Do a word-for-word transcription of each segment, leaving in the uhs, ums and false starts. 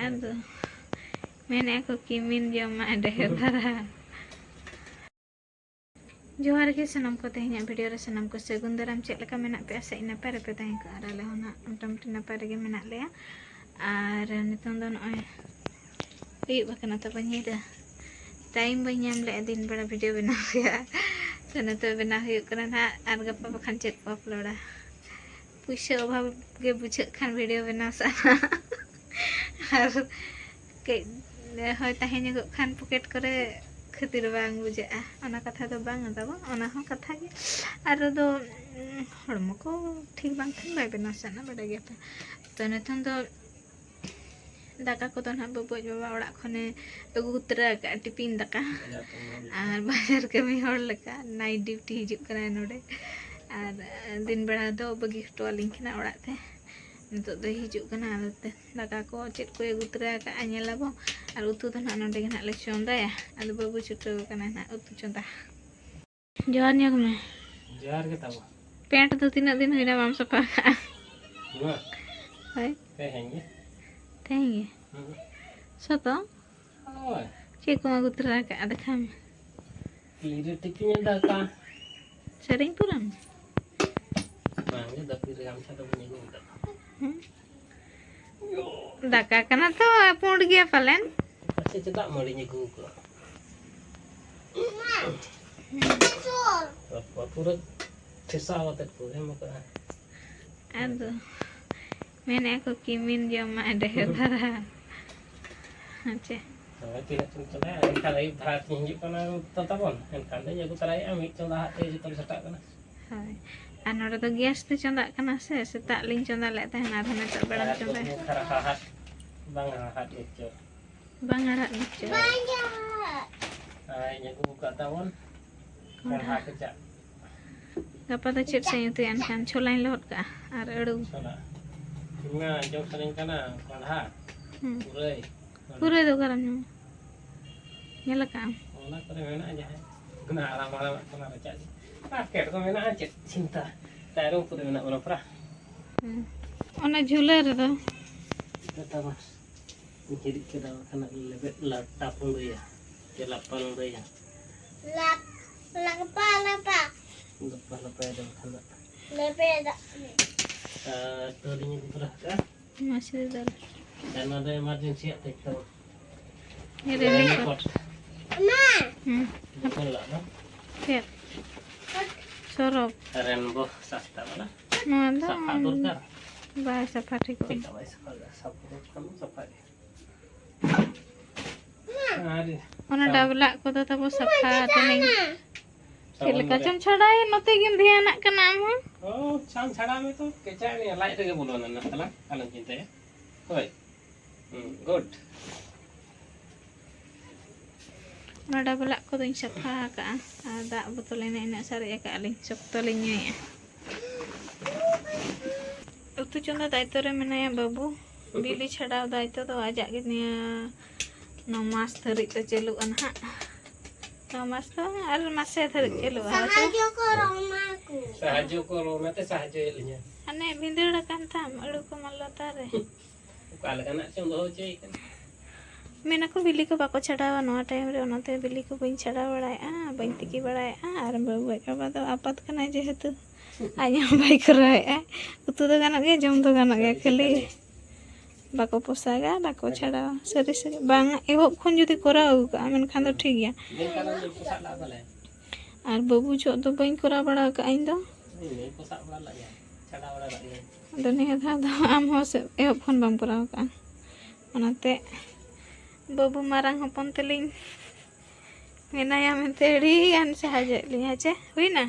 ᱟᱫᱚ ᱢᱮᱱᱮᱫᱼᱟ ᱠᱚ ᱠᱤᱢᱤᱱ ᱡᱚᱢᱟᱜ ᱰᱷᱮᱨ ᱫᱷᱟᱨᱟ᱾ ᱡᱚᱦᱟᱨ ᱜᱮ ᱥᱟᱱᱟᱢ ᱠᱚ, ᱛᱮᱦᱮᱧᱟᱜ ᱵᱷᱤᱰᱤᱭᱳ ᱨᱮ ᱥᱟᱱᱟᱢ ᱠᱚ ᱥᱟᱹᱜᱩᱱ ᱫᱟᱨᱟᱢ᱾ ᱪᱮᱫ ᱞᱮᱠᱟ ᱢᱮᱱᱟᱜ ᱯᱮᱭᱟ? ᱥᱮ ᱱᱟᱯᱟᱭ ᱨᱮᱯᱮ ᱛᱟᱦᱮᱸ ᱠᱚᱜᱼᱟ? ᱟᱨ ᱟᱞᱮ ᱦᱚᱸ ᱱᱟᱜ ᱢᱚᱴᱟᱢᱩᱴᱤ ᱱᱟᱯᱟᱭ ᱨᱮᱜᱮ ᱢᱮᱱᱟᱜ ᱞᱮᱭᱟ᱾ ᱟᱨ ᱱᱤᱛᱚᱝ ᱫᱚ ᱱᱚᱜᱼᱚᱭ ᱟᱹᱭᱩᱵ ᱟᱠᱟᱱᱟ, ᱛᱚᱵᱮ ᱧᱤᱫᱟᱹ ᱴᱟᱭᱤᱢ ᱵᱟᱹᱧ ᱧᱟᱢ ᱞᱮᱜᱼᱟ ᱫᱤᱱ ᱵᱮᱲᱟ ᱵᱷᱤᱰᱤᱭᱳ ᱵᱮᱱᱟᱣ ᱨᱮᱭᱟᱜ᱾ ᱛᱚ ᱱᱤᱛᱚᱜ ᱵᱮᱱᱟᱣ ᱦᱩᱭᱩᱜ ᱠᱟᱱᱟ ᱱᱟᱦᱟᱜ, ᱟᱨ ᱜᱟᱯᱟ ᱵᱟᱠᱷᱟᱱ ᱪᱮᱫ ᱠᱚ ᱟᱯᱞᱳᱰᱟ᱾ ᱯᱩᱭᱥᱟᱹ ᱚᱵᱷᱟᱵᱽ ᱜᱮ ᱵᱩᱡᱷᱟᱹᱜ ᱠᱷᱟᱱ ᱵᱷᱤᱰᱤᱭᱳ ᱵᱮᱱᱟᱣ ᱥᱟᱱᱟ᱾ ᱟᱨ ᱠᱟᱹᱡ ᱦᱚᱭ ᱛᱟᱦᱮᱸ ᱧᱚᱜᱚᱜ ᱠᱷᱟᱱ ᱯᱚᱠᱮᱴ ᱠᱚᱨᱮ, ᱠᱷᱟᱹᱛᱤᱨ ᱵᱟᱝ ᱵᱩᱡᱷᱟᱹᱜᱼᱟ᱾ ᱚᱱᱟ ᱠᱟᱛᱷᱟ ᱫᱚ ᱵᱟᱝ ᱛᱟᱵᱚ, ᱚᱱᱟ ᱦᱚᱸ ᱠᱟᱛᱷᱟ ᱜᱮ᱾ ᱟᱨ ᱫᱚ, ᱩᱸ, ᱦᱚᱲᱢᱚ ᱠᱚ ᱴᱷᱤᱠ ᱵᱟᱝ ᱠᱷᱟᱱ ᱵᱟᱭ ᱵᱮᱱᱟᱣ ᱥᱟᱱᱟ, ᱵᱟᱰᱟᱭ ᱜᱮᱭᱟ ᱯᱮ᱾ ᱛᱚ ᱱᱤᱛᱚᱝ ᱫᱚ ᱫᱟᱠᱟ ᱠᱚᱫᱚ ᱱᱟᱦᱟᱜ ᱵᱟᱵᱩ ᱟᱡ ᱵᱟᱵᱟ ᱚᱲᱟᱜ ᱠᱷᱚᱱᱮ ᱟᱹᱜᱩ ᱩᱛᱟᱹᱨ ᱟᱠᱟᱫᱼᱟ, ᱴᱤᱯᱤᱱ ᱫᱟᱠᱟ᱾ ᱟᱨ ᱵᱟᱡᱟᱨ ᱠᱟᱹᱢᱤ ᱦᱚᱲ ᱞᱮᱠᱟ ᱱᱟᱭᱤᱴ ᱰᱤᱭᱩᱴᱤ ᱦᱤᱡᱩᱜ ᱠᱟᱱᱟᱭ ᱱᱚᱰᱮ᱾ ᱟᱨ ᱫᱤᱱ ᱵᱮᱲᱟ ᱫᱚ ᱵᱟᱹᱜᱤ ᱦᱚᱴᱚ ᱟᱹᱞᱤᱧ ᱠᱟᱱᱟ ᱚᱲᱟᱜ ᱛᱮ᱾ ᱱᱤᱛᱚᱜ ᱫᱚᱭ ᱦᱤᱡᱩᱜ ᱠᱟᱱᱟ, ᱟᱫᱚ ᱛᱮ ᱫᱟᱠᱟ ᱠᱚ ᱪᱮᱫ ᱠᱚᱭ ᱟᱹᱜᱩ ᱛᱚᱨᱟ ᱟᱠᱟᱫᱼᱟ ᱧᱮᱞ ᱟᱵᱚ᱾ ᱟᱨ ᱩᱛᱩ ᱫᱚ ᱱᱟᱦᱟᱜ ᱱᱚᱰᱮ ᱜᱮ ᱱᱟᱦᱟᱜ ᱞᱮ ᱪᱚᱸᱫᱟᱭᱟ᱾ ᱟᱫᱚ ᱵᱟᱹᱵᱩ ᱪᱷᱩᱴᱟᱹᱣ ᱟᱠᱟᱱᱟᱭ ᱱᱟᱦᱟᱜ ᱩᱛᱩ ᱪᱚᱸᱫᱟ᱾ ᱡᱚᱦᱟᱨ ᱧᱚᱜᱽ ᱢᱮ᱾ ᱡᱚᱦᱟᱨ ᱜᱮ ᱛᱟᱵᱚ᱾ ᱯᱮᱱᱴ ᱫᱚ ᱛᱤᱱᱟᱹᱜ ᱫᱤᱱ ᱦᱩᱭᱱᱟ ᱵᱟᱢ ᱥᱟᱯᱷᱟ ᱟᱠᱟᱫᱼᱟ? ᱱᱚᱣᱟ? ᱦᱳᱭ᱾ ᱛᱮᱦᱮᱧ ᱜᱮ᱾ ᱛᱮᱦᱮᱧ ᱜᱮ? ᱦᱩᱸ᱾ ᱥᱚᱛᱚ? ᱦᱳᱭ᱾ ᱪᱮᱫ ᱠᱚᱢ ᱟᱹᱜᱩ ᱛᱚᱨᱟ ᱟᱠᱟᱫᱼᱟ? ᱫᱮᱠᱷᱟᱣ ᱢᱮ᱾ ᱛᱤᱨᱮ ᱴᱤᱯᱤᱱ ᱮ ᱫᱟᱠᱟ? ᱥᱮᱨᱮᱧ ᱯᱩᱨᱟᱹᱣ ᱢᱮ᱾ ᱵᱟᱝ ᱜᱮ, ᱫᱟᱹᱯᱤ ᱨᱮ ᱜᱟᱢᱪᱷᱟ ᱫᱚ ᱵᱟᱹᱧ ᱟᱹᱜᱩ ᱟᱠᱟᱫ᱾ ᱦᱩᱸ? ᱫᱟᱠᱟ ᱠᱟᱱᱟ ᱛᱚ, ᱯᱩᱸᱰ ᱜᱮᱭᱟ ᱯᱟᱞᱮᱱ᱾ ᱟᱪᱪᱷᱟ, ᱪᱮᱫᱟᱜ ᱢᱟᱹᱲᱤᱧ ᱟᱹᱜᱩ ᱟᱠᱟᱫᱟ? ᱯᱩᱨᱟᱹ ᱴᱷᱮᱥᱟᱣ ᱠᱟᱛᱮ ᱠᱚ ᱮᱢ ᱟᱠᱟᱫᱟ᱾ ᱟᱫᱚ ᱢᱮᱱᱮᱫᱼᱟ ᱠᱚ ᱠᱤᱢᱤᱱ ᱡᱚᱢᱟᱜ ᱰᱷᱮᱨ ᱫᱷᱟᱨᱟ᱾ ᱟᱪᱪᱷᱟ᱾ ᱦᱳᱭ, ᱛᱤᱱᱟᱹᱜ ᱪᱚᱢ ᱪᱟᱞᱟᱜᱼᱟ, ᱮᱱᱠᱷᱟᱱ ᱟᱹᱭᱩᱵ ᱫᱷᱟᱨᱟ ᱛᱤᱧ ᱦᱤᱡᱩᱜ ᱠᱟᱱᱟ ᱛᱚ ᱛᱟᱵᱚᱱ, ᱮᱱᱠᱷᱟᱱ ᱫᱚᱧ ᱟᱹᱜᱩ ᱛᱚᱨᱟᱭᱮᱫᱼᱟ, ᱢᱤᱫ ᱪᱚᱸᱫᱟ ᱦᱟᱜ ᱛᱮ ᱡᱚᱛᱚ ᱥᱟᱴᱟᱜ ᱠᱟᱱᱟ᱾ ᱦᱳᱭ, ᱟᱨ ᱱᱚᱰᱮ ᱫᱚ ᱜᱮᱥ ᱛᱮ ᱪᱚᱸᱫᱟᱜ ᱠᱟᱱᱟ ᱥᱮ, ᱥᱮᱛᱟᱜ ᱞᱤᱧ ᱪᱚᱸᱫᱟ ᱞᱮᱫ ᱛᱟᱦᱮᱱᱟ, ᱟᱨᱦᱚᱸ ᱱᱤᱛᱚᱜ ᱵᱮᱲᱟ ᱟᱨ ᱪᱚᱸᱫᱟᱭᱟ᱾ ᱫᱚ ᱠᱷᱟᱨᱟ ᱦᱟᱲᱦᱟᱫ, ᱵᱟᱝ ᱦᱟᱲᱦᱟᱫ ᱜᱮ ᱪᱚ᱾ ᱵᱟᱝ ᱟᱲᱟᱜ ᱢᱤᱪᱟᱹ᱾ ᱟᱨ ᱤᱧ ᱟᱹᱜᱩ ᱟᱠᱟᱫ ᱛᱟᱵᱚᱱ ᱠᱚᱸᱰᱷᱟ᱾ ᱠᱚᱸᱰᱷᱟ ᱠᱮᱪᱟᱜ᱾ ᱜᱟᱯᱟ ᱫᱚ ᱪᱮᱫ ᱥᱮᱧ ᱩᱛᱩᱭᱟ ᱮᱱᱠᱷᱟᱱ? ᱪᱷᱳᱞᱟᱧ ᱞᱚᱦᱚᱫ ᱠᱟᱜᱼᱟ ᱟᱨ ᱟᱹᱲᱩ᱾ ᱪᱷᱳᱞᱟ᱾ ᱤᱧ ᱢᱟ ᱡᱚᱢ ᱥᱟᱱᱟᱧ ᱠᱟᱱᱟ ᱠᱚᱸᱰᱷᱟ, ᱦᱩᱸ᱾ ᱯᱩᱨᱟᱹᱭ᱾ ᱯᱩᱨᱟᱹᱭ ᱫᱚ ᱚᱠᱟᱨᱮᱢ ᱧᱟᱢᱟ? ᱧᱮᱞ ᱟᱠᱟᱫ ᱟᱢ? ᱚᱱᱟ ᱠᱚᱨᱮ ᱢᱮᱱᱟᱜᱼᱟ ᱡᱟᱦᱟᱸᱭ᱾ ᱚᱱᱟ ᱦᱟᱲᱟᱢ ᱦᱟᱲᱟᱢᱟᱜ ᱠᱟᱱᱟ ᱨᱟᱪᱟᱜ ᱜᱮ᱾ ᱢᱟᱨᱠᱮᱴ ᱠᱚ ᱢᱮᱱᱟᱜᱼᱟ, ᱪᱮᱫ ᱪᱤᱱᱛᱟᱹ? ᱛᱟᱭᱨᱚᱝ ᱯᱩᱨ ᱨᱮ ᱢᱮᱱᱟᱜ ᱵᱚᱱᱟ ᱯᱩᱨᱟ᱾ ᱦᱩᱸ᱾ ᱚᱱᱟ ᱡᱷᱩᱞᱟᱹ ᱨᱮᱫᱚ? ᱡᱚᱛᱚ ᱢᱟ᱾ ᱦᱤᱨᱤᱡ ᱠᱮᱫᱟ ᱵᱟᱠᱷᱟᱱ ᱞᱮᱵᱮᱫ ᱞᱟᱴᱟ ᱯᱩᱸᱰᱩᱭᱟ᱾ ᱪᱮ ᱞᱟᱯᱟ ᱞᱩᱸᱰᱟᱹᱭᱟ᱾ ᱞᱟᱯ-, ᱞᱟᱯᱟ, ᱞᱟᱯᱟ᱾ ᱞᱟᱯᱟ, ᱞᱟᱯᱟᱭ ᱫᱚ ᱵᱟᱠᱷᱟᱱ ᱫᱚ᱾ ᱞᱮᱵᱮᱫᱟᱜ ᱢᱮ᱾ ᱟᱨ ᱛᱚᱞᱤᱧ ᱤᱫᱤ ᱛᱚᱨᱟ ᱠᱟᱜᱼᱟ᱾ ᱢᱟᱥᱨᱤ ᱫᱟᱹᱞ᱾ ᱟᱨ ᱱᱚᱣᱟ ᱫᱚ emergency ᱟᱜ ᱛᱮᱜᱮ ᱛᱟᱵᱚᱱ᱾ ᱨᱮᱞᱤ ᱠᱚᱴ᱾ ᱠᱚᱴ᱾ ᱟᱢᱟ᱾ ᱦᱩᱸ᱾ ᱵᱚᱠᱚᱞ ᱞᱟᱜ ᱫᱚ᱾ ᱪᱮᱫ? ᱥᱚᱨᱚᱯ᱾ ᱨᱮᱱᱵᱳ ᱥᱟᱥᱛᱟ ᱵᱟᱞᱟ᱾ ᱱᱚᱣᱟ ᱫᱚ ᱥᱟᱯᱷᱟ ᱫᱚᱨᱠᱟᱨ᱾ ᱵᱟᱭ ᱥᱟᱯᱷᱟ ᱴᱷᱤᱠᱚᱜᱼᱟ᱾ ᱪᱮᱫᱟᱜ ᱵᱟᱭ ᱥᱟᱯᱷᱟ ᱫᱟ? ᱥᱟᱯᱷᱟ ᱫᱚᱨᱠᱟᱨ ᱢᱟ ᱥᱟᱯᱷᱟ ᱜᱮ᱾ ᱟᱨ ᱚᱱᱟ ᱰᱟᱵᱞᱟᱜ ᱠᱚᱫᱚ ᱛᱟᱵᱚ ᱥᱟᱯᱷᱟ ᱛᱮᱱᱟᱹᱧ᱾ ᱪᱮᱫ ᱞᱮᱠᱟ ᱪᱚᱢ ᱪᱷᱟᱰᱟᱭᱟ, ᱱᱚᱛᱮ ᱜᱮᱢ ᱫᱷᱮᱭᱟᱱᱟᱜ ᱠᱟᱱᱟ ᱟᱢ ᱦᱚᱸ᱾ ᱚ, ᱪᱷᱟᱢ ᱪᱷᱟᱲᱟᱣ ᱢᱮ ᱛᱚ, ᱠᱮᱪᱟᱜ ᱱᱤᱭᱟᱹ ᱞᱟᱡ ᱨᱮᱜᱮ ᱵᱚᱞᱚᱱᱟ ᱱᱟᱜ ᱛᱟᱞᱟᱝ, ᱟᱞᱚᱢ ᱪᱤᱱᱛᱟᱹᱭᱟ᱾ ᱦᱳᱭ᱾ ᱦᱩᱸ, good᱾ ᱚᱱᱟ ᱰᱟᱵᱞᱟᱜ ᱠᱚᱫᱚᱧ ᱥᱟᱯᱷᱟ ᱟᱠᱟᱜᱼᱟ ᱟᱨ ᱫᱟᱜ ᱵᱳᱛᱚᱞ ᱮᱱᱮ ᱤᱱᱟᱹᱜ ᱥᱟᱨᱮᱡ ᱟᱠᱟᱜᱼᱟ ᱞᱤᱧ, ᱥᱚᱠᱛᱚ ᱞᱤᱧ ᱧᱩᱭᱮᱜᱼᱟ᱾ ᱩᱛᱩ ᱪᱚᱸᱫᱟ ᱫᱟᱭᱤᱛᱛᱚ ᱨᱮ ᱢᱮᱱᱟᱭᱟ ᱵᱟᱹᱵᱩ, ᱵᱤᱞᱤ ᱪᱷᱟᱰᱟᱣ ᱫᱟᱭᱤᱛᱛᱚ ᱫᱚ ᱟᱡᱟᱜ ᱜᱮ ᱱᱤᱭᱟᱹ ᱱᱚ ᱢᱟᱥ ᱫᱷᱟᱹᱨᱤᱡ ᱫᱚ ᱪᱟᱹᱞᱩᱜᱼᱟ ᱱᱟᱦᱟᱜ᱾ ᱱᱚ ᱢᱟᱥ ᱫᱚ ᱟᱨ ᱢᱟᱥᱮ ᱫᱷᱟᱹᱨᱤᱡ ᱪᱟᱹᱞᱩᱜᱼᱟ᱾ ᱥᱟᱦᱟᱡᱽᱡᱚ ᱠᱚ ᱨᱚᱢᱟ ᱠᱚ᱾ ᱥᱟᱦᱟᱡᱽᱡᱚ ᱠᱚ ᱨᱚᱢᱟ ᱛᱮ ᱥᱟᱦᱟᱡᱽᱡᱚᱭᱮᱫ ᱞᱤᱧᱟ᱾ ᱦᱟᱱᱮ ᱵᱷᱤᱸᱫᱟᱹᱲ ᱟᱠᱟᱱ ᱛᱟᱢ ᱟᱹᱲᱩ ᱠᱚ ᱢᱟᱞᱚᱴᱟ ᱨᱮ᱾ ᱚᱠᱟ ᱞᱮᱠᱟᱱᱟᱜ ᱪᱚᱢ ᱫᱚᱦᱚ ᱦᱚᱪᱚᱭᱮ ᱠᱟᱱᱟ? ᱢᱮᱱᱟᱠᱚ ᱵᱤᱞᱤ ᱠᱚ ᱵᱟᱠᱚ ᱪᱷᱟᱰᱟᱣᱟ ᱱᱚᱣᱟ time ᱨᱮ, ᱚᱱᱟᱛᱮ ᱵᱤᱞᱤ ᱠᱚ ᱵᱟᱹᱧ ᱪᱷᱟᱰᱟᱣ ᱵᱟᱲᱟᱭᱮᱫᱼᱟ, ᱵᱟᱹᱧ ᱛᱤᱠᱤ ᱵᱟᱲᱟᱭᱮᱫᱼᱟ᱾ ᱟᱨ ᱵᱟᱹᱵᱩ ᱟᱡ ᱵᱟᱵᱟ ᱫᱚ ᱟᱯᱟᱛ ᱠᱟᱱᱟᱭ, ᱡᱮᱦᱮᱛᱩ ᱟᱡ ᱦᱚᱸ ᱵᱟᱭ ᱠᱚᱨᱟᱣᱮᱫᱼᱟ᱾ ᱩᱛᱩ ᱫᱚ ᱜᱟᱱᱚᱜ ᱜᱮᱭᱟ, ᱡᱚᱢ ᱫᱚ ᱜᱟᱱᱚᱜ ᱜᱮᱭᱟ, ᱠᱷᱟᱹᱞᱤ ᱵᱟᱠᱚ ᱯᱚᱥᱟᱜᱟ, ᱵᱟᱠᱚ ᱪᱷᱟᱰᱟᱣᱟ᱾ ᱥᱟᱹᱨᱤ ᱥᱟᱹᱨᱤ ᱵᱟᱝ, ᱮᱦᱚᱵ ᱠᱷᱚᱱ ᱡᱩᱫᱤ ᱠᱚᱨᱟᱣ ᱟᱹᱜᱩ ᱠᱟᱜᱼᱟ, ᱢᱮᱱᱠᱷᱟᱱ ᱫᱚ ᱴᱷᱤᱠ ᱜᱮᱭᱟ᱾ ᱟᱨ ᱵᱟᱹᱵᱩ ᱡᱚᱦᱚᱜ ᱫᱚ ᱵᱟᱹᱧ ᱠᱚᱨᱟᱣ ᱵᱟᱲᱟ ᱟᱠᱟᱫᱼᱟ ᱤᱧ ᱫᱚ᱾ ᱟᱫᱚ ᱱᱤᱭᱟᱹ ᱫᱷᱟᱣ ᱫᱚ ᱟᱢ ᱦᱚᱸ ᱥᱮ ᱮᱦᱚᱵ ᱠᱷᱚᱱ ᱵᱟᱢ ᱠᱚᱨᱟᱣ ᱟᱠᱟᱫᱼᱟ, ᱚᱱᱟᱛᱮ ᱵᱟᱹᱵᱩ ᱢᱟᱨᱟᱝ ᱦᱚᱯᱚᱱ ᱛᱟᱹᱞᱤᱧ ᱢᱮᱱᱟᱭᱟ ᱢᱮᱱᱛᱮ ᱟᱹᱰᱤ ᱜᱟᱱ ᱥᱟᱦᱟᱡᱽᱡᱚᱭᱮᱫ ᱞᱤᱧᱟ᱾ ᱪᱮ ᱦᱩᱭᱱᱟ?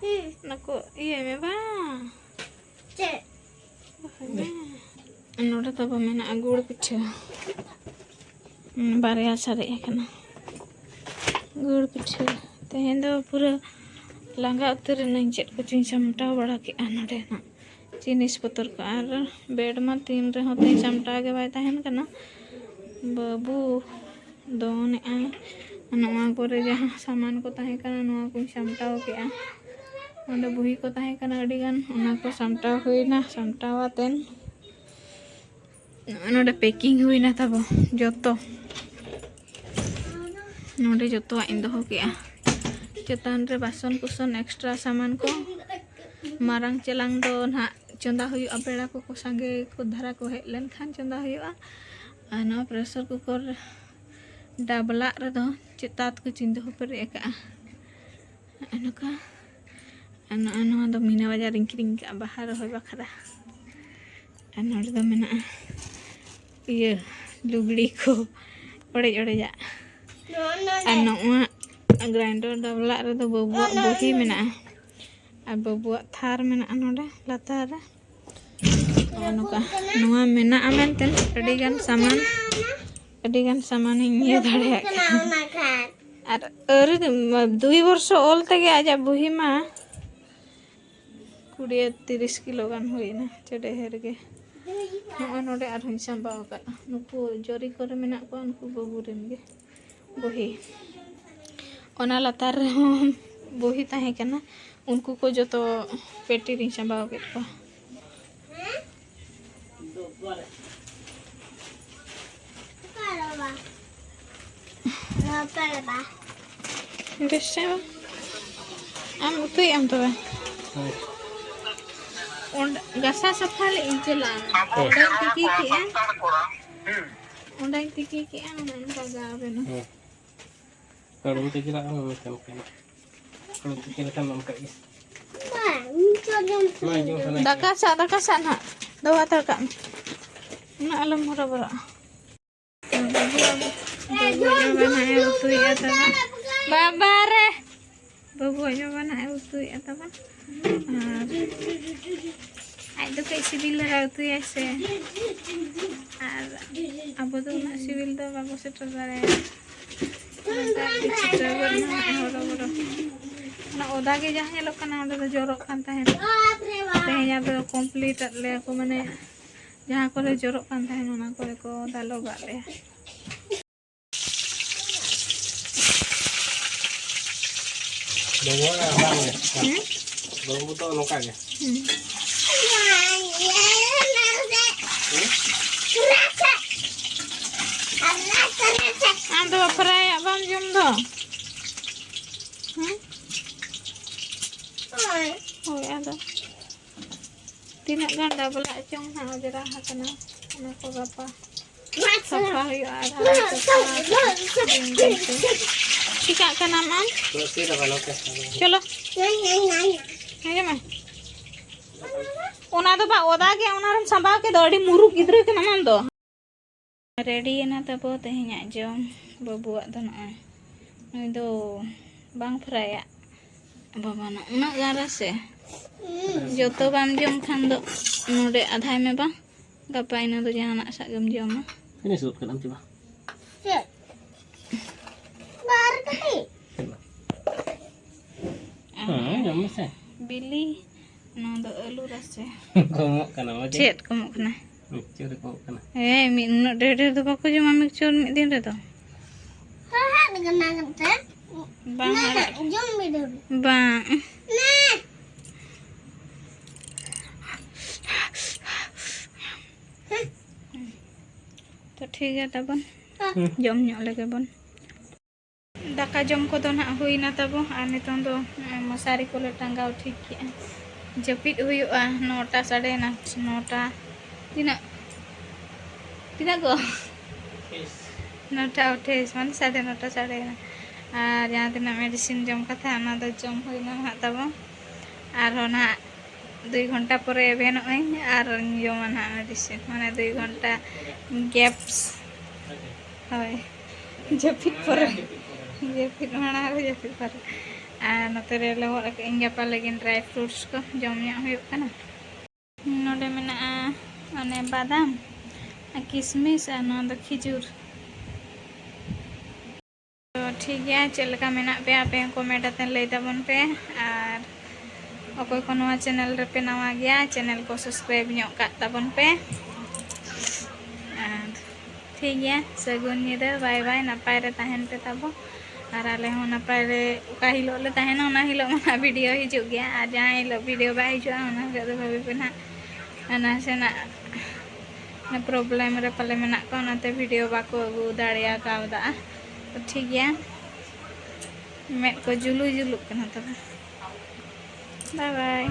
ᱦᱩᱸ᱾ ᱚᱱᱟ ᱠᱚ ᱤᱭᱟᱹᱭ ᱢᱮ ᱵᱟᱝ᱾ ᱪᱮᱫ? ᱱᱚᱰᱮ ᱛᱟᱵᱚ ᱢᱮᱱᱟᱜᱼᱟ ᱜᱩᱲ ᱯᱤᱴᱷᱟᱹ᱾ ᱦᱩᱸ, ᱵᱟᱨᱭᱟ ᱥᱟᱨᱮᱡ ᱟᱠᱟᱱᱟ ᱜᱩᱲ ᱯᱤᱴᱷᱟᱹ᱾ ᱛᱮᱦᱮᱧ ᱫᱚ ᱯᱩᱨᱟᱹ ᱞᱟᱸᱜᱟ ᱩᱛᱟᱹᱨ ᱮᱱᱟᱹᱧ, ᱪᱮᱫ ᱠᱚᱪᱚᱧ ᱥᱟᱢᱴᱟᱣ ᱵᱟᱲᱟ ᱠᱮᱫᱼᱟ ᱱᱚᱰᱮᱱᱟᱜ ᱡᱤᱱᱤᱥ ᱯᱚᱛᱚᱨ ᱠᱚ᱾ ᱟᱨ bed ᱢᱟ ᱛᱤᱱ ᱨᱮᱦᱚᱸ ᱛᱤᱧ ᱥᱟᱢᱴᱟᱣ ᱜᱮ ᱵᱟᱭ ᱛᱟᱦᱮᱱ ᱠᱟᱱᱟ᱾ ᱵᱟᱹᱵᱩ ᱫᱚᱱᱮᱜᱼᱟᱭ᱾ ᱱᱚᱣᱟ ᱠᱚᱨᱮ ᱡᱟᱦᱟᱸ ᱥᱟᱢᱟᱱ ᱠᱚ ᱛᱟᱦᱮᱸ ᱠᱟᱱᱟ, ᱱᱚᱣᱟ ᱠᱚᱧ ᱥᱟᱢᱴᱟᱣ ᱠᱮᱜᱼᱟ᱾ ᱚᱸᱰᱮ ᱵᱩᱦᱤ ᱠᱚ ᱛᱟᱦᱮᱸ ᱠᱟᱱᱟ ᱟᱹᱰᱤ ᱜᱟᱱ, ᱚᱱᱟ ᱠᱚ ᱥᱟᱢᱴᱟᱣ ᱦᱩᱭᱱᱟ᱾ ᱥᱟᱢᱴᱟᱣ ᱟᱛᱮᱱ ᱱᱚᱰᱮ ᱯᱮᱠᱤᱝ ᱦᱩᱭᱱᱟ ᱛᱟᱵᱚ ᱡᱚᱛᱚ᱾ ᱱᱚᱰᱮ ᱡᱚᱛᱚᱣᱟᱜ ᱤᱧ ᱫᱚᱦᱚ ᱠᱮᱜᱼᱟ᱾ ᱪᱮᱛᱟᱱ ᱨᱮ ᱵᱟᱥᱚᱱ ᱠᱩᱥᱚᱱ ᱮᱠᱥᱴᱨᱟ ᱥᱟᱢᱟᱱ ᱠᱚ, ᱢᱟᱨᱟᱝ ᱪᱮᱞᱟᱝ ᱫᱚ ᱱᱟᱦᱟᱜ ᱪᱚᱸᱫᱟ ᱦᱩᱭᱩᱜᱼᱟ, ᱯᱮᱲᱟ ᱠᱚᱠᱚ ᱥᱟᱸᱜᱮ ᱠᱚ ᱫᱷᱟᱨᱟ ᱠᱚ ᱦᱮᱡ ᱞᱮᱱᱠᱷᱟᱱ ᱪᱚᱸᱫᱟ ᱦᱩᱭᱩᱜᱼᱟ᱾ ᱟᱨ ᱱᱚᱣᱟ ᱯᱨᱮᱥᱟᱨ ᱠᱩᱠᱟᱨ ᱰᱟᱵᱞᱟᱜ ᱨᱮᱫᱚ ᱪᱮᱫ ᱛᱟᱛ ᱠᱚ ᱪᱤᱱ ᱫᱚᱦᱚ ᱯᱮᱨᱮᱡ ᱟᱠᱟᱜᱼᱟ᱾ ᱱᱚᱜᱼᱚ ᱱᱚᱝᱠᱟ᱾ ᱟᱨ ᱱᱚᱜᱼᱚ ᱱᱚᱣᱟ ᱫᱚ ᱢᱤᱱᱟ ᱵᱟᱡᱟᱨ ᱨᱤᱧ ᱠᱤᱨᱤᱧ ᱟᱠᱟᱫᱼᱟ ᱵᱟᱦᱟ ᱨᱚᱦᱚᱭ ᱵᱟᱠᱷᱨᱟ᱾ ᱟᱨ ᱱᱚᱰᱮ ᱫᱚ ᱢᱮᱱᱟᱜᱼᱟ ᱤᱭᱟᱹ ᱞᱩᱜᱽᱲᱤ ᱠᱚ ᱚᱲᱮᱡ ᱚᱲᱮᱡᱟᱜ᱾ ᱟᱨ ᱱᱚᱣᱟ ᱜᱨᱟᱭᱱᱰᱟᱨ ᱰᱟᱵᱞᱟᱜ ᱨᱮᱫᱚ ᱵᱟᱹᱵᱩᱣᱟᱜ ᱵᱚᱦᱤ ᱢᱮᱱᱟᱜᱼᱟ᱾ ᱟᱨ ᱵᱟᱹᱵᱩᱣᱟᱜ ᱛᱷᱟᱨ ᱢᱮᱱᱟᱜᱼᱟ ᱱᱚᱰᱮ ᱞᱟᱛᱟᱨ ᱨᱮ᱾ ᱱᱚᱜᱼᱚ ᱱᱚᱝᱠᱟ ᱱᱚᱣᱟ ᱢᱮᱱᱟᱜᱼᱟ ᱢᱮᱱᱛᱮ ᱟᱹᱰᱤᱜᱟᱱ ᱥᱟᱢᱟᱱ, ᱟᱹᱰᱤᱜᱟᱱ ᱥᱟᱢᱟᱱᱤᱧ ᱤᱭᱟᱹ ᱫᱟᱲᱮᱭᱟᱜ ᱠᱟᱱᱟ᱾ ᱟᱨ ᱟᱹᱣᱨᱤ ᱫᱩᱭ ᱵᱚᱨᱥᱚ ᱚᱞ ᱛᱮᱜᱮ ᱟᱡᱟᱜ ᱵᱚᱦᱤ ᱢᱟ ᱠᱩᱲᱤ ᱛᱤᱨᱤᱥ ᱠᱤᱞᱳ ᱜᱟᱱ ᱦᱩᱭᱱᱟ, ᱪᱮ ᱰᱷᱮᱨ ᱜᱮ᱾ ᱱᱚᱜᱼᱚᱭ ᱱᱚᱰᱮ ᱟᱨᱦᱚᱸᱧ ᱥᱟᱢᱵᱟᱣ ᱟᱠᱟᱫᱼᱟ, ᱱᱩᱠᱩ ᱡᱚᱨᱤ ᱠᱚᱨᱮ ᱢᱮᱱᱟᱜ ᱠᱚᱣᱟ, ᱩᱱᱠᱩ ᱵᱟᱹᱵᱩ ᱨᱮᱱ ᱜᱮ ᱵᱚᱦᱤ᱾ ᱚᱱᱟ ᱞᱟᱛᱟᱨ ᱨᱮᱦᱚᱸ ᱵᱚᱦᱤ ᱛᱟᱦᱮᱸ ᱠᱟᱱᱟ, ᱩᱱᱠᱩ ᱠᱚ ᱡᱚᱛᱚ ᱯᱮᱴᱤ ᱨᱤᱧ ᱥᱟᱢᱵᱟᱣ ᱠᱮᱫ ᱠᱚᱣᱟ᱾ ᱵᱮᱥ ᱪᱮ ᱵᱟᱝ? ᱟᱢ ᱩᱛᱩᱭ ᱟᱢ ᱛᱚᱵᱮ? ᱦᱳᱭ᱾ ᱚᱸᱰᱮ ᱜᱟᱥᱟ ᱥᱟᱯᱷᱟ ᱞᱮ ᱤᱧ ᱪᱟᱞᱟᱜᱼᱟ᱾ ᱦᱳᱭ᱾ ᱚᱸᱰᱮᱧ ᱛᱤᱠᱤ ᱠᱮᱜᱼᱟ᱾ ᱚᱸᱰᱮᱧ ᱛᱤᱠᱤ ᱠᱮᱜᱼᱟ, ᱚᱱᱮ ᱚᱱᱠᱟ ᱜᱟᱣ ᱵᱮᱱᱟ᱾ ᱦᱳᱭ᱾ ᱟᱹᱲᱩ ᱛᱤᱠᱤ ᱞᱟᱜ ᱦᱚᱸ ᱢᱮᱱᱠᱷᱟᱱ ᱠᱟᱱᱟ᱾ ᱟᱹᱲᱩ ᱛᱤᱠᱤ ᱞᱮᱠᱷᱟᱱ ᱚᱱᱠᱟ ᱜᱮ᱾ ᱵᱟᱝ, ᱤᱧ ᱛᱚ ᱡᱚᱢ ᱢᱟ, ᱡᱚᱢ ᱥᱟᱱᱟ ᱫᱟᱠᱟ ᱥᱟᱜ, ᱫᱟᱠᱟ ᱥᱟᱜ ᱱᱟᱦᱟᱜ᱾ ᱫᱚᱦᱚ ᱦᱟᱛᱟᱲ ᱠᱟᱜ ᱢᱮ᱾ ᱩᱱᱟᱹᱜ ᱟᱞᱚᱢ ᱦᱚᱨᱚᱵᱚᱨᱚᱜᱼᱟ᱾ ᱵᱟᱹᱵᱩ ᱟᱵᱚ, ᱵᱟᱹᱵᱩ ᱟᱵᱚ ᱱᱟᱦᱟᱜ ᱮ ᱩᱛᱩᱭᱮᱫᱼᱟ ᱛᱟᱵᱚᱱ᱾ ᱵᱟᱵᱟ ᱨᱮ! ᱵᱟᱹᱵᱩ ᱟᱡ ᱵᱟᱵᱟ ᱱᱟᱦᱟᱜ ᱮ ᱩᱛᱩᱭᱮᱫᱼᱟ ᱛᱟᱵᱚᱱ᱾ ᱟᱨ ᱟᱡ ᱫᱚ ᱠᱟᱹᱡ ᱥᱤᱵᱤᱞ ᱫᱷᱟᱨᱟ ᱩᱛᱩᱭᱟᱭ ᱥᱮ᱾ ᱟᱨ ᱟᱵᱚ ᱫᱚ ᱩᱱᱟᱹᱜ ᱥᱤᱵᱤᱞ ᱫᱚ ᱵᱟᱵᱚ ᱥᱮᱴᱮᱨ ᱫᱟᱲᱮᱭᱟᱜᱼᱟ᱾ ᱚᱱᱟᱛᱮ ᱟᱹᱰᱤ ᱪᱷᱩᱴᱟᱹᱣ ᱜᱚᱫ ᱱᱟ ᱦᱚᱨᱚ ᱵᱚᱨᱚ᱾ ᱚᱱᱟ ᱚᱫᱟ ᱜᱮ ᱡᱟᱦᱟᱸ ᱧᱮᱞᱚᱜ ᱠᱟᱱᱟ, ᱚᱸᱰᱮ ᱫᱚ ᱡᱚᱨᱚᱜ ᱠᱟᱱ ᱛᱟᱦᱮᱸᱫ᱾ ᱛᱮᱦᱮᱧ ᱟᱫᱚ ᱠᱚᱢᱯᱞᱤᱴ ᱟᱫ ᱞᱮᱭᱟ ᱠᱚ, ᱢᱟᱱᱮ ᱡᱟᱦᱟᱸ ᱠᱚᱨᱮ ᱡᱚᱨᱚᱜ ᱠᱟᱱ ᱛᱟᱦᱮᱸᱫ, ᱚᱱᱟ ᱠᱚᱨᱮ ᱠᱚ ᱫᱟᱞᱚᱵ ᱟᱫ ᱞᱮᱭᱟ᱾ ᱵᱟᱹᱵᱩ ᱦᱚᱸ ᱚᱱᱠᱟ ᱜᱮ᱾ ᱦᱮᱸ? ᱵᱟᱹᱵᱩ ᱫᱚ ᱱᱚᱝᱠᱟ ᱜᱮ᱾ ᱦᱮᱸ᱾ ᱦᱮᱸ? ᱟᱢ ᱫᱚ ᱯᱷᱨᱟᱭᱟᱜ ᱵᱟᱢ ᱡᱚᱢ ᱫᱚ? ᱦᱮᱸ? ᱦᱳᱭ, ᱟᱫᱚ ᱛᱤᱱᱟᱹᱜ ᱜᱟᱱ ᱰᱟᱵᱞᱟᱜ ᱪᱚᱝ ᱦᱟᱸᱜ, ᱚᱸᱡᱽᱨᱟ ᱟᱠᱟᱱᱟ᱾ ᱚᱱᱟ ᱠᱚ ᱜᱟᱯᱟ ᱥᱟᱯᱷᱟ ᱦᱩᱭᱩᱜᱼᱟ᱾ ᱟᱨ ᱦᱟᱸᱜ ᱥᱟᱯᱷᱟ ᱫᱤᱱ ᱫᱤᱱ ᱛᱮ᱾ ᱪᱤᱠᱟᱜ ᱠᱟᱱᱟᱢ ᱟᱢ? ᱪᱚᱞᱚ᱾ ᱦᱮᱸ, ᱢᱟ᱾ ᱚᱱᱟ ᱫᱚ ᱵᱟ, ᱚᱫᱟ ᱜᱮ, ᱚᱱᱟ ᱨᱮᱢ ᱥᱟᱸᱵᱟᱣ ᱠᱮᱫ ᱫᱚ, ᱟᱹᱰᱤ ᱢᱩᱨᱩᱠ ᱜᱤᱫᱽᱨᱟᱹ ᱠᱟᱱᱟᱢ ᱟᱢ ᱫᱚ᱾ ᱨᱮᱰᱤᱭᱮᱱᱟ ᱛᱟᱵᱚ ᱛᱮᱦᱮᱧᱟᱜ ᱡᱚᱢ, ᱵᱟᱹᱵᱩᱣᱟᱜ ᱫᱚ ᱱᱚᱜᱼᱚᱭ᱾ ᱱᱩᱭ ᱫᱚ ᱵᱟᱝ ᱯᱷᱨᱟᱭᱟᱜ᱾ ᱵᱟᱵᱟ, ᱱᱚ-, ᱩᱱᱟᱹᱜ ᱜᱟᱱ ᱨᱮᱥᱮ? ᱡᱚᱛᱚ ᱵᱟᱢ ᱡᱚᱢ ᱠᱷᱟᱱ ᱫᱚ ᱱᱚᱰᱮ ᱟᱫᱷᱟᱭ ᱢᱮ ᱵᱟ᱾ ᱜᱟᱯᱟ ᱤᱱᱟᱹ ᱫᱚ ᱡᱟᱦᱟᱱᱟᱜ ᱥᱟᱜ ᱜᱮᱢ ᱡᱚᱢᱟ᱾ ᱛᱤᱱᱟᱹᱜ ᱥᱩᱫ ᱠᱟᱱᱟᱢ ᱪᱮ ᱵᱟ? ᱪᱮᱫ? ᱵᱟᱨ ᱠᱟᱹᱴᱤᱡ? ᱦᱮᱸ, ᱡᱚᱢ ᱢᱮᱥᱮ᱾ ᱵᱤᱞᱤ, ᱱᱚᱣᱟ ᱫᱚ ᱟᱹᱞᱩ ᱨᱟᱥᱮ᱾ ᱠᱚᱢᱚᱜ ᱠᱟᱱᱟ, ᱢᱚᱡᱽ᱾ ᱪᱮᱫ ᱠᱚᱢᱚᱜ ᱠᱟᱱᱟ? ᱢᱤᱠᱥᱪᱟᱨ ᱨᱮ ᱠᱚᱢᱚᱜ ᱠᱟᱱᱟ᱾ ᱦᱮᱸ, ᱢᱤᱫ, ᱩᱱᱟᱹᱜ ᱰᱷᱮᱨ ᱰᱷᱮᱨ ᱫᱚ ᱵᱟᱠᱚ ᱡᱚᱢᱟ ᱢᱤᱠᱥᱪᱟᱨ ᱢᱤᱫ ᱫᱤᱱ ᱨᱮᱫᱚ᱾ ᱦᱟᱲᱦᱟᱫ ᱠᱟᱱᱟ ᱠᱟᱱᱛᱮ᱾ ᱵᱟᱝ ᱱᱟ, ᱦᱟᱲᱦᱟᱫ᱾ ᱡᱚᱢ ᱵᱤᱰᱟᱹᱣ ᱢᱮ᱾ ᱵᱟᱝ᱾ ᱱᱟ᱾ ᱛᱚ ᱴᱷᱤᱠ ᱜᱮᱭᱟ ᱛᱟᱵᱚᱱ᱾ ᱦᱩᱸ᱾ ᱡᱚᱢ ᱧᱚᱜ ᱞᱮᱜᱮ ᱵᱚᱱ᱾ ᱫᱟᱠᱟ ᱡᱚᱢ ᱠᱚᱫᱚ ᱱᱟᱦᱟᱜ ᱦᱩᱭᱱᱟ ᱛᱟᱵᱚ, ᱟᱨ ᱱᱤᱛᱚᱝ ᱫᱚ ᱱᱚᱜᱼᱚᱭ ᱢᱚᱥᱟᱨᱤ ᱠᱚᱞᱮ ᱴᱟᱸᱜᱟᱣ ᱴᱷᱤᱠ ᱠᱮᱜᱼᱟ᱾ ᱡᱟᱹᱯᱤᱫ ᱦᱩᱭᱩᱜᱼᱟ ᱱᱚᱴᱟ, ᱥᱟᱰᱮᱭᱮᱱᱟ ᱱᱚᱴᱟ᱾ ᱛᱤᱱᱟᱹᱜ, ᱛᱤᱱᱟᱹᱜ ᱜᱚ? ᱱᱚᱴᱟ ᱟᱴᱷᱟᱭᱤᱥ, ᱢᱟᱱᱮ ᱥᱟᱲᱮ ᱱᱚᱴᱟ ᱥᱟᱰᱮᱭᱮᱱᱟ᱾ ᱟᱨ ᱡᱟᱦᱟᱸ ᱛᱤᱱᱟᱹᱜ ᱢᱮᱰᱤᱥᱤᱱ ᱡᱚᱢ ᱠᱟᱛᱷᱟ, ᱚᱱᱟ ᱫᱚ ᱡᱚᱢ ᱦᱩᱭᱱᱟ ᱱᱟᱦᱟᱜ ᱛᱟᱵᱚ᱾ ᱟᱨᱦᱚᱸ ᱱᱟᱦᱟᱜ ᱫᱩᱭ ᱜᱷᱚᱱᱴᱟ ᱯᱚᱨᱮ ᱮᱵᱷᱮᱱᱚᱜ ᱟᱹᱧ ᱟᱨ ᱡᱚᱢᱟ ᱱᱟᱦᱟᱜ ᱢᱮᱰᱤᱥᱤᱱ, ᱢᱟᱱᱮ ᱫᱩᱭ ᱜᱷᱚᱱᱴᱟ ᱜᱮᱯᱥ᱾ ᱦᱳᱭ, ᱡᱟᱹᱯᱤᱫ ᱯᱚᱨᱮ, ᱡᱟᱹᱯᱤᱫ ᱢᱟᱲᱟᱝ ᱨᱮ, ᱡᱟᱹᱯᱤᱫ ᱯᱚᱨᱮ᱾ ᱟᱨ ᱱᱚᱛᱮ ᱨᱮ ᱞᱚᱦᱚᱫ ᱟᱠᱟᱫ ᱟᱹᱧ ᱜᱟᱯᱟ ᱞᱟᱹᱜᱤᱫ ᱰᱨᱟᱭ ᱯᱷᱨᱩᱴᱥ ᱠᱚ, ᱡᱚᱢ ᱧᱚᱜ ᱦᱩᱭᱩᱜ ᱠᱟᱱᱟ᱾ ᱱᱚᱰᱮ ᱢᱮᱱᱟᱜᱼᱟ ᱚᱱᱮ ᱵᱟᱫᱟᱢ ᱟᱨ ᱠᱤᱥᱢᱤᱥ ᱟᱨ ᱱᱚᱣᱟ ᱫᱚ ᱠᱷᱤᱡᱩᱨ᱾ ᱛᱚ ᱴᱷᱤᱠ ᱜᱮᱭᱟ, ᱪᱮᱫ ᱞᱮᱠᱟ ᱢᱮᱱᱟᱜ ᱯᱮᱭᱟ ᱟᱯᱮ ᱦᱚᱸ ᱠᱚᱢᱮᱱᱴ ᱟᱛᱮ ᱞᱟᱹᱭ ᱛᱟᱵᱚᱱ ᱯᱮ᱾ ᱟᱨ ᱚᱠᱚᱭ ᱠᱚ ᱱᱚᱣᱟ ᱪᱮᱱᱮᱞ ᱨᱮᱯᱮ ᱱᱟᱣᱟ ᱜᱮᱭᱟ, ᱪᱮᱱᱮᱞ ᱠᱚ ᱥᱟᱵᱥᱠᱨᱟᱭᱤᱵ ᱧᱚᱜ ᱠᱟᱜ ᱛᱟᱵᱚᱱ ᱯᱮ᱾ ᱟᱨ ᱴᱷᱤᱠ ᱜᱮᱭᱟ, ᱥᱟᱹᱜᱩᱱ ᱧᱤᱫᱟᱹ, ᱵᱟᱭ ᱵᱟᱭ, ᱱᱟᱯᱟᱭ ᱨᱮ ᱛᱟᱦᱮᱱ ᱯᱮ ᱛᱟᱵᱚ᱾ ᱟᱨ ᱟᱞᱮ ᱦᱚᱸ ᱱᱟᱯᱟᱭ ᱨᱮ, ᱚᱠᱟ ᱦᱤᱞᱳᱜ ᱞᱮ ᱛᱟᱦᱮᱱᱟ ᱚᱱᱟ ᱦᱤᱞᱳᱜ ᱢᱟ ᱱᱟᱦᱟᱜ ᱵᱷᱤᱰᱤᱭᱳ ᱦᱤᱡᱩᱜ ᱜᱮᱭᱟ, ᱟᱨ ᱡᱟᱦᱟᱸ ᱦᱤᱞᱳᱜ ᱵᱷᱤᱰᱤᱭᱳ ᱵᱟᱭ ᱦᱤᱡᱩᱜᱼᱟ ᱚᱱᱟ ᱦᱤᱞᱳᱜ ᱫᱚ ᱵᱷᱟᱵᱤ ᱯᱮ ᱱᱟᱦᱟᱜ ᱱᱟᱥᱮᱱᱟᱜ ᱯᱨᱚᱵᱞᱮᱢ ᱨᱮ ᱯᱟᱞᱮ ᱢᱮᱱᱟᱜ ᱠᱚᱣᱟ, ᱚᱱᱟᱛᱮ ᱵᱷᱤᱰᱤᱭᱳ ᱵᱟᱠᱚ ᱟᱹᱜᱩ ᱫᱟᱲᱮ ᱟᱠᱟᱣᱫᱟ᱾ ᱛᱚ ᱴᱷᱤᱠ ᱜᱮᱭᱟ, ᱢᱮᱫ ᱠᱚ ᱡᱩᱞᱩ ᱡᱩᱞᱩᱜ ᱠᱟᱱᱟ᱾ ᱛᱚᱵᱮ ᱵᱟᱭ ᱵᱟᱭ᱾